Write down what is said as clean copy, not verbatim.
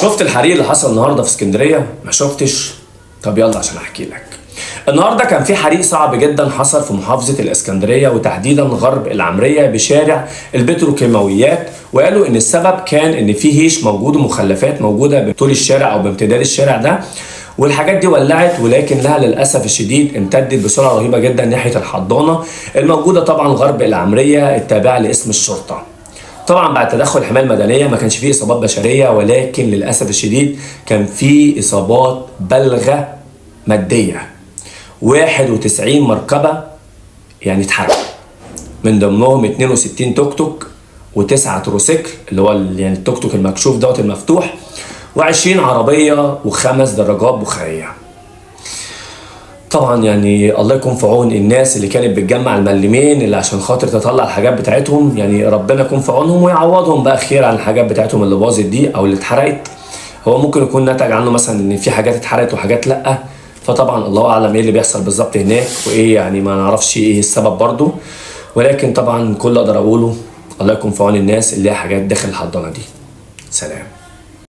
شفت الحريق اللي حصل النهارده في اسكندرية؟ ما شفتش؟ طب يلا عشان احكي لك. النهارده كان في حريق صعب جدا حصل في محافظة الاسكندرية، وتحديدا غرب العمرية بشارع البتروكيماويات، وقالوا ان السبب كان ان في هيش موجود ومخلفات موجودة بطول الشارع او بامتداد الشارع ده، والحاجات دي ولعت، ولكن لها للاسف الشديد امتدت بسرعة رهيبة جدا ناحية الحضانة الموجودة طبعا غرب العمرية التابعة لاسم الشرطة. طبعا بعد تدخل الحماية المدنية ما كانش فيه اصابات بشرية، ولكن للاسف الشديد كان فيه اصابات بالغة مادية. 91 مركبة يعني اتحرقوا، من ضمنهم 62 توك توك وتسعة تروسيكل اللي هو يعني التوك توك المكشوف دوت المفتوح، و20 عربية وخمس دراجات بخاريه. طبعا يعني الله يكون في عون الناس اللي كانت بتجمع الملمين اللي عشان خاطر تطلع الحاجات بتاعتهم، يعني ربنا يكون في عونهم ويعوضهم بقى خير عن الحاجات بتاعتهم اللي باظت دي او اللي اتحرقت. هو ممكن يكون نتج عنه مثلا ان في حاجات اتحرقت وحاجات لا، فطبعا الله اعلم ايه اللي بيحصل بالظبط هناك وايه، يعني ما نعرفش ايه السبب برضو، ولكن طبعا كل اللي اقدر اقوله الله يكون في عون الناس اللي هي حاجات داخل الحضانة دي. سلام.